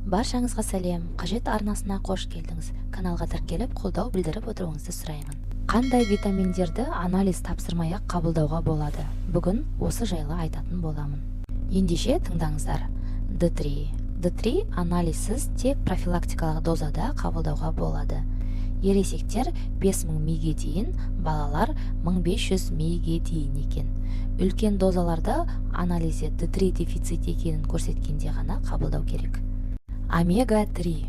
Баршаңызға сәлем! Қажет арнасына қош келдіңіз! Каналға тіркеліп, қолдау білдіріп отыруыңызды сұраймын. Қандай витаминдерді анализ тапсырмай-ақ қабылдауға болады? Бүгін осы жайлы айтатын боламын. Ендеше, тыңдаңыздар. Д3. Д3 анализсіз, тек профилактикалық дозада қабылдауға болады. Ересектер 5000 миге дейін, балалар 1500 миге дейін екен. Үлкен дозаларды анализде Д3 дефицит екенін көрсеткенде ғана қабылдау керек. Омега 3.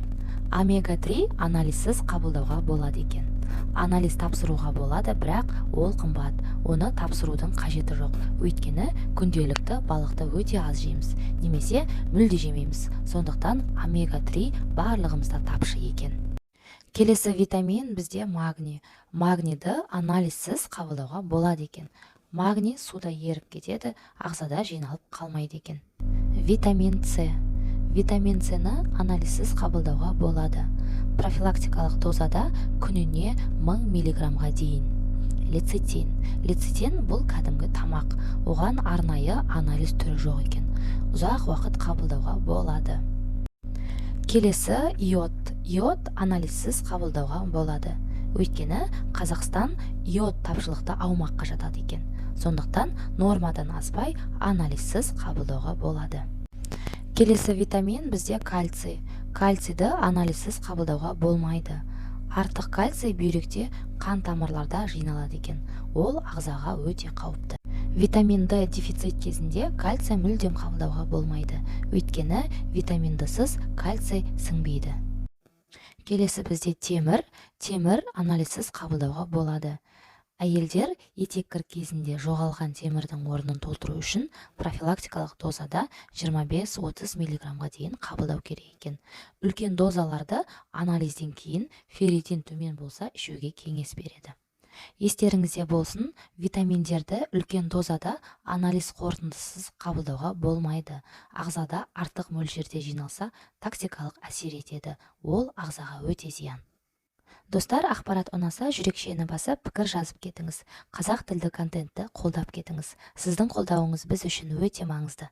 Омега 3 анализсіз қабылдауға болады екен. Анализ тапсыруға болады, бірақ ол қымбат. Оны тапсырудың қажеті жоқ, өйткені күнделікті балықты өте аз жейміз немесе мүлде жемейміз. Сондықтан омега 3 барлығымызда тапшы екен. Келесі витамин бізде магний. Магнийді анализсіз қабылдауға болады екен. Магний суда еріп кетеді, ағзада жиналып қалмайды екен. Витамин С. Витамин С-ні анализсіз қабылдауға болады, профилактикалық дозада, күніне 1000 миллиграммға дейін. Лецитин. Лецитин бұл кәдімгі тамақ, оған арнайы анализ түрі жоқ екен. Ұзақ уақыт қабылдауға болады. Келесі йод. Йод анализсіз қабылдауға болады, өйткені Қазақстан йод тапшылықты аумаққа жатады екен. Сондықтан нормадан аспай, анализсіз қабылдауға болады. Келесі витамин бізде кальций. Кальцийді анализсіз қабылдауға болмайды. Артық кальций бүйректе, қан тамырларда жиналады екен. Ол ағзаға өте қауіпті. Витамин Д дефицит кезінде кальций мүлдем қабылдауға болмайды, өйткені витамин Д-сыз кальций сіңбейді. Келесі бізде темір. Темір анализсіз қабылдауға болады. Әйелдер етеккір кезінде жоғалған темірдің орнын толтыру үшін профилактикалық дозада 25-30 миллиграммға дейін қабылдау керек екен. Үлкен дозаларды анализден кейін, ферритин төмен болса, ішуге кеңес береді. Естеріңізде болсын, витаминдерді үлкен дозада анализ қорытындысыз қабылдауға болмайды. Ағзада артық мөлшерде жиналса, токсикалық әсер етеді. Ол ағзаға өте зиян. Достар, ақпарат ұнаса, жүрекшені басып, пікір жазып кетіңіз. Қазақ тілді контентті қолдап кетіңіз. Сіздің қолдауыңыз біз үшін өте маңызды.